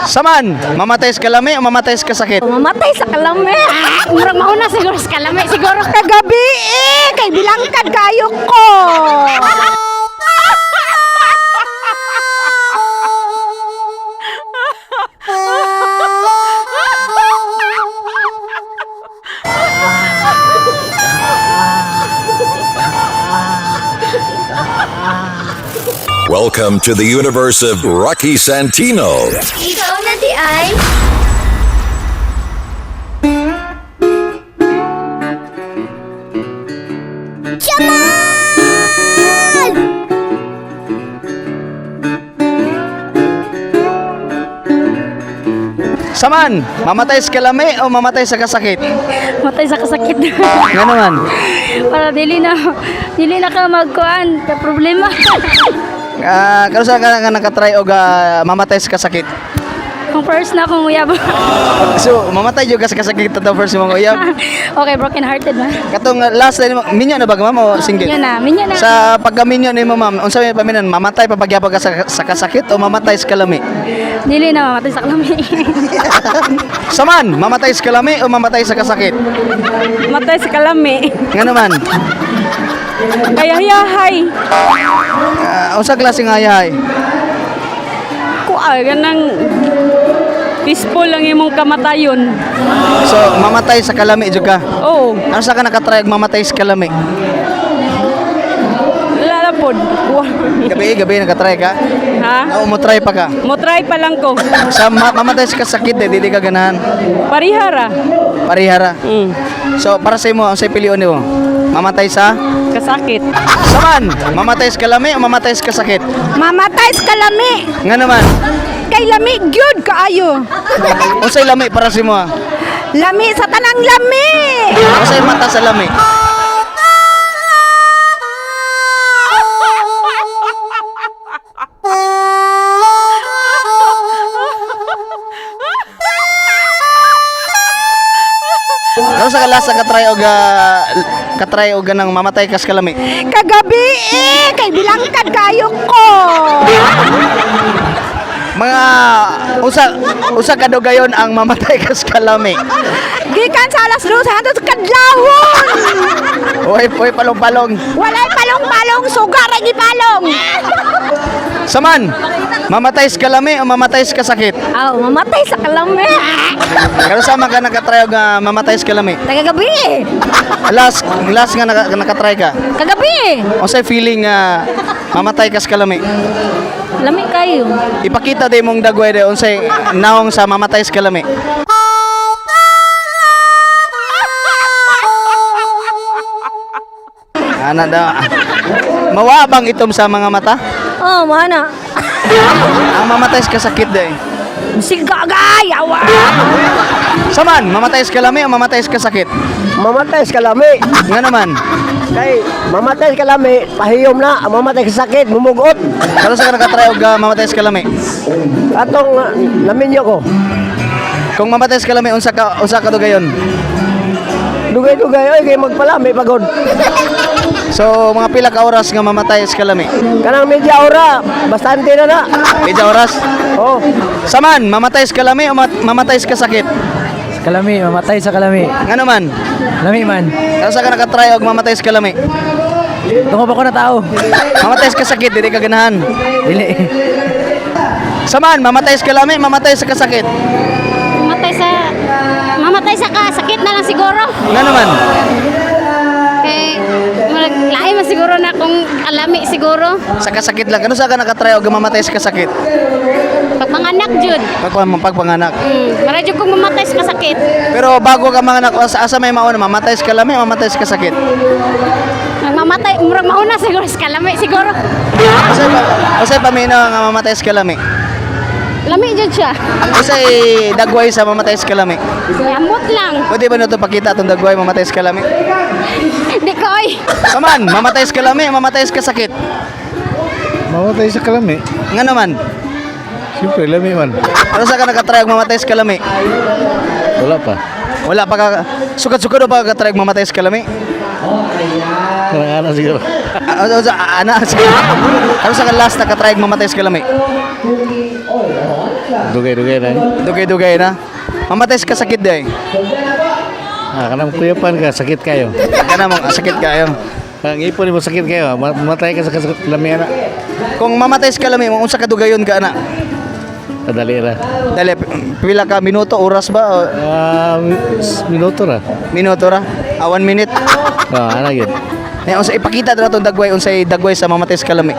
Saman, mamatay sa kalami o mamatay sa kasakit? Mamatay sa kalami. Murag mauna siguro sa kalami siguro. Kagabi eh, kay bilangkad kayo ko. Welcome to the universe of Rocky Santino. Ikaw na di ay. Saman, mamatay sa kalami o mamatay sa kasakit? Matay sa kasakit. Nga naman. Para dili na ka magkuan ka problema. Ah, karon ka nga nakatry og mamatay sa kasakit? Kung first na akong uyab. So, mamatay jud ka sa kasakit the first imong uyab. Okay, broken hearted man. Katong last na nimo, minyo na ba ka, ma'am, o single? Minyo na, minyo na. Sa pagkaminyo nimo, ma'am, unsa may paminan, mamatay pa pagyapon ka sa kasakit o mamatay sa kalami? Dili na mamatay sa kalami. Saman, mamatay sa kalami o mamatay sa kasakit? Matay sa kalami. Nga naman. Kaya yahay. Unsa klase nga ayahay? Kuha, ganang peaceful lang imong kamatayon. So, mamatay sa kalami jud ka. Oo, Ano sa ka nakatry og mamatay sa kalami? wala na pod. Kuha. Gabi, gabi nakatry ka? Ha? O mo try pa ka? Mo try pa lang ko. Sa mamatay sa kasakit eh, dili ka ganahan. Parihara. Parihara. Mm. So, para sa imo, ang sa pilion nimo? Mamatay sa Kasakit. Saman, mamatay sa kalami o mamatay sa kasakit? Mamatay sa kalami. Nga naman. Kay lami gyud kaayo. Unsay lami para sa imo? Ah? Lami sa tanang lami. Unsay mata sa lami? Ano sa kalasa katry og ganang mamatay kas kalami? Kagabi eh, kay bilangkad kayo ko. Mga usa usa ka dugayon ang mamatay kas kalami. Gikan sa alas 2 hangtod sa kadlawon. Oy, oy palong-palong. Walay palong-palong, sugar ang ipalong. Saman, mamatay sa kalami o mamatay sa kasakit? Aw, mamatay sa kalami. Pero sama ka nakatry og mamatay sa kalami? Kagabi. Last last nga nakatry ka. Kagabi. Unsay feeling nga mamatay ka sa kalami? Lami kayo. Ipakita day mong dagway day unsay naong sa mamatay sa kalami. Ana daw. Mawabang itom sa mga mata? Oh, mana. Ang mamatay sa kasakit day. Sigagay, awa. Saman, mamatay sa kalami o mamatay sa kasakit? Mamatay sa kalami. Nga naman. Kay mamatay sa kalami, pahiyom na, ang mamatay sa sakit, mumugot. Karon sa ka nakatry og mamatay sa kalami? Atong naminyo ko. Kung mamatay sa kalami unsa ka dugayon? Dugay-dugay oy kay magpalami pagod. So mga pila ka oras nga mamatay sa kalami? Kanang media ora, bastante na na. Medya oras. Oh, Saman, mamatay sa kalami o mamatay sa kasakit? Sa kalami, mamatay sa kalami. Nga naman. Lami man. Karon sa ka nakatry og mamatay sa kalami? Tungo pa ko na tao. Mamatay sa kasakit, dili ka ganahan. Dili. Saman, mamatay sa kalami, mamatay sa kasakit. Mamatay sa kasakit na lang siguro. Nga naman. Kay murag lahi man siguro na kung alami siguro. Sa kasakit lang. Karon sa ka nakatry og mamatay sa kasakit? Pag manganak jud. Pagpanganak. Mara jud kung mamatay sa kasakit. Pero bago ka manganak, asa may mauna, mamatay sa kalami, mamatay sa kasakit. Mamatay murag mauna siguro sa kalami siguro. Unsay paminaw nga mamatay sa kalami? Lami jud siya. Unsay dagway sa mamatay sa kalami? Amot lang. Pwede ba nato pakita atong dagway mamatay sa kalami? Di ko oy. Saman, mamatay sa kalami, mamatay sa kasakit. Mamatay sa kalami. Nga naman. Siyempre, lami man. Ano sa ka nakatry og mamatay sa kalami? Wala pa. Wala pa ka sukad-sukad pa ka katry og mamatay sa kalami? Kanang ana siguro. Ana, ano sa ka last nakatry og mamatay sa kalami? Dugay-dugay na, eh. Dugay-dugay na. Mamatay sa kasakit day. Ah, kanang kuyapan ka, sakit kayo. Kana mong sakit kayo. Ang ipon mo sakit kayo, mamatay ka sa kalami na. Kung mamatay sa kalami mo, unsa kadugayon ka ana? Kadali ra. Dali, pila ka minuto, oras ba? O Ah, minuto ra. minuto ra? Ah, 1 minute. Ah, ana gyud. Eh, unsa ipakita na itong dagway, unsay dagway sa mamatay sa kalami.